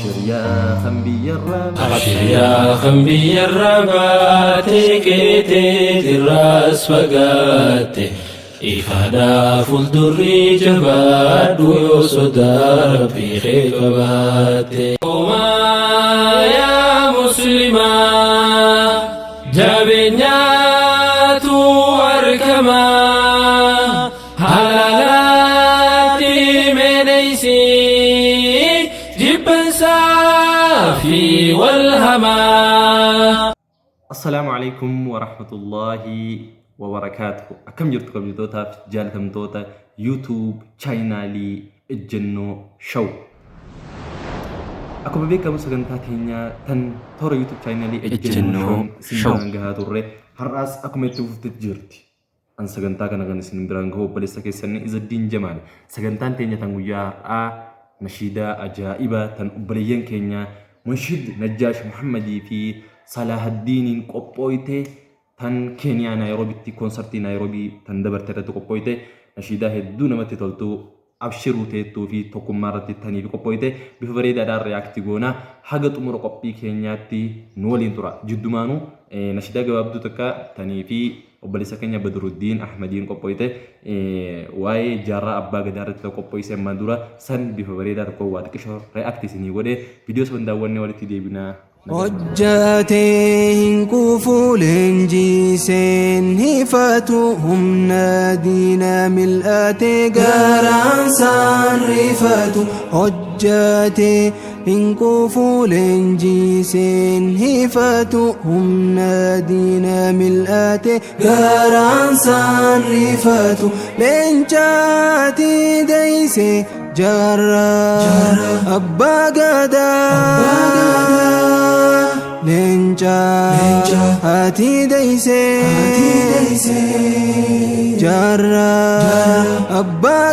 Abshir yaa kan biyyarraa Abshir yaa kan biyyarraa baatee keeteet irraas fagaatte ifaadhaa fuuldurri jabaadhu yoo sodaa rabbii kee qabaatte. Homaa yaa muslimaa jabeenyaatu argamaa halaalaatti meeneysi jibbansaa fi wal hamaa. Assalaamu alaikum warahmatullaahi wabarakaatuhu. Akkam jirtu kabajamtootaaf jaalatamtoota YouTube chaayinaalii Ejjennoo Show. Akkuma beekamu sagantaa teenyaa tan toora YouTube chaayinaalii Ejjennoo Show isin biraan gahaa turre har'aas akkuma itti fuftetti jirti. An sagantaa kana kan isin biraan gahu obboleessa keessan Izaddiin Jamaal. Sagantaan teenya tan guyyaa har'aa nashiidaa ajaa'ibaa tan obboleeyyan keenya Munshid Najjaash Muhammadii fi Salaahaddiiniin qophooyte tan Keeniyaa Naayiroobitti koonsartii Naayiroobii tan dabarte irratti qophooyte nashiidaa hedduu namatti toltu Abshiruu teettuu fi tokkummaa irratti taniif qophooyte bifa bareedaadhaan react goona. Haga xumura qophii keenyaatti nu waliin tura. Jiddumaanuu nashiidaa gabaabduu takka tanii fi obboleessa keenya Badruddiin Ahmadiin qophooyte waa'ee jaarraa abbaa gadaa irratti ta'u qophooyse ammaan dura san bifa bareedaa tokko waa xiqqisho react isinii godhe viidiyoo san daawwannee walitti deebinaa. Hojjatee hin quufu leenjiseen hifatu humna diina mil'ate garaansaan rifatu. Hojjatee hin quufu leenjiseen hifatu humna diina mil'ate garaansaan rifatu. Leencaati deeyse Jaarraa abbaa gadaa leenca haati deeysee jaarraa abbaa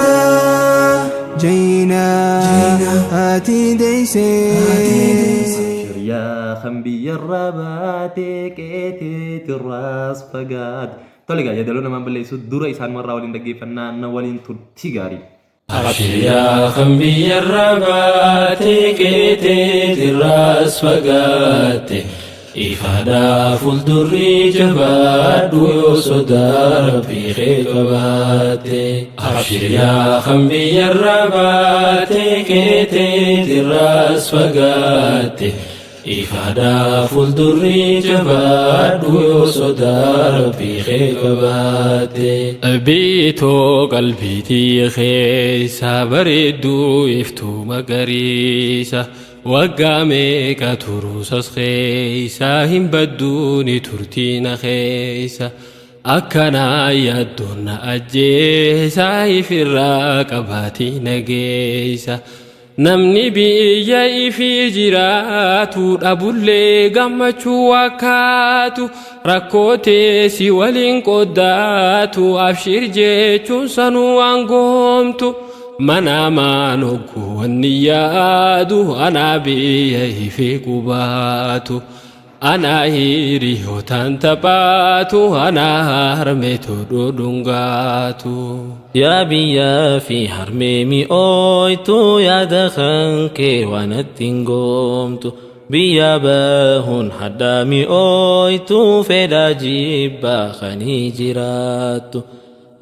gadaa jayinaa haati deeysee. Abshir yaa kan biyyarraa baatee qeeteetirraas fagaate. Tole egaa yaadaloo namaan balleessu dura isaanumarraa waliin dhaggeeffannaa na waliin turtii gaarii. Abshir yaa kan biyyarraa baatee qeeteet irraas fagaatte ifaadhaa fuuldurri jabaadhu yoo sodaa rabbii kee qabaatte. Abshir yaa kan biyyarraa baatee qeeteet irraas fagaatte Ifaadha fuuldurri jabaadhu yoo sodaa rabbii kee qabaatte. Biitoo qalbii tiyya keessa bareedduu iftuu magariisa waggaa meeqa turuusas keessa hin badduu ni turtii na keessa akkanaa yaaddoon na ajjeesa ifirraa qabaatii na geessa. Namni biyya ifii jiraatu dhabullee gammachuu wakkaatu rakkoo teessi waliin qoddaatu abshir jechuun sanuu waan goomtu manaamaan hogguu wanni yaadu anaa biyya ifii qubaatu. Anaa hiriyootaan taphaatu anaa harmeetu dhudhungaatu. Yaa biyyaa fi harmee mi'ooytu yaada kan kee waan natti hin goomtu. Biyya bahuun hadhaa mi'ooytu fedhaa jibbaa kanii jiraattu.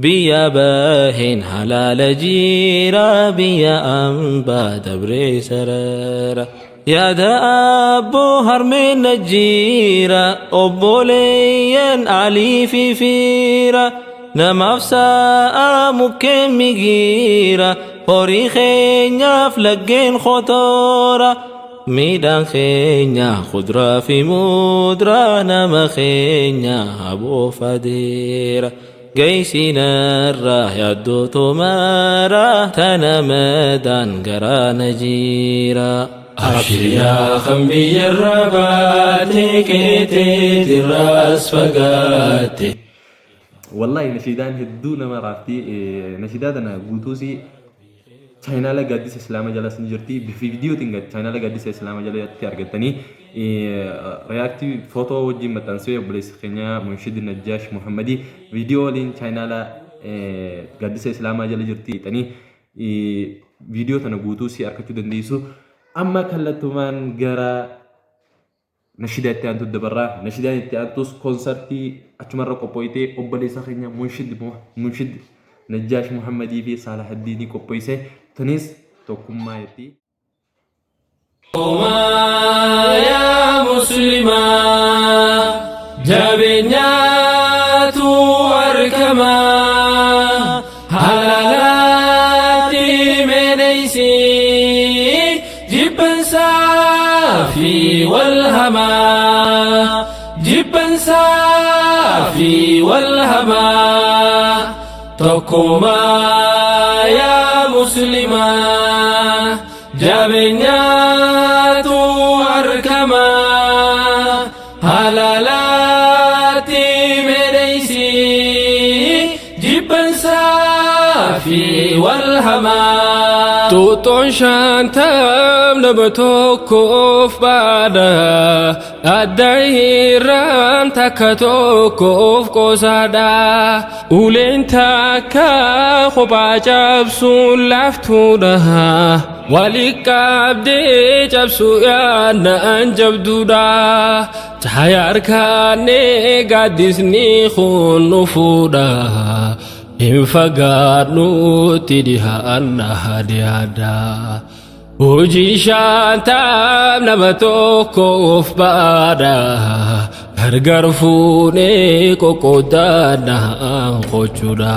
Biyya baheen halaala jiira biyya ambaa dabree sarara. Yaada abboo harmeen na jiira obboleeyyan alii fi fiira. Namaaf sa'a mukkeen migiira horii keenyaaf laggeen khotoora. Miidhaan keenya kuduraa fi muduraa nama keenya haboof adeera. Geessinarraa yaaddoo tomaraa tana madaan garaa na jiira. Abshir yaa kan biyyarraa baatee qeeteet irraas fagaatte. Wallahi nashiidaan hedduu nama raafti. Nashiidaa tana guutuusii chaayinaala gaaddisa islaama jalas ni jirti. Bifa viidiyootiin chaayinaala gaaddisa islaama jalatti argattanii reaaktii footoo wajjin maxxansee obboleessi keenya Munshid Najjaash Muhammadii viidiyoo waliin chaayinaala gaaddisa islaamaa jala jirti. Xanii Viidiyoo tana guutuu si arkachuu dandeessu. Amma kallattumaan gara nashidaa itti aantu dabarraa. Nashidaan itti aantus koonsartii achumarra qophooytee obboleessa keenya Munshid Munshid Najjaash Muhammadii fi Saalahaddiinii qopheesse. Tunis tokkummaa jetti. Yaa muslimaa jabeenyaatu argamaa halaalaatti meedheysi jibbansaa fi walhamaa jibbansaa fi walhamaa tokkummaa yaa muslimaa jabeenyaatu argamaa halaalaatti meedheysi jibbansaa fi walhamaa. Xuuxoon shantam nama tokkoof baadha. Adda irraan takka tokkoof qoosaadha. Uleen takka kophaa cabsuun laaftuudha. Wali qabdee cabsuu yaadnaan jabduudha. Cahaya harkaanee gaaddisni kun dhufuudha. Hin fagaadhuutti dhihaannaa dhiyaadha. Hojii shantam nama tokkoof baadha. Gargar fuunee qoqqoodannaa qochuudha.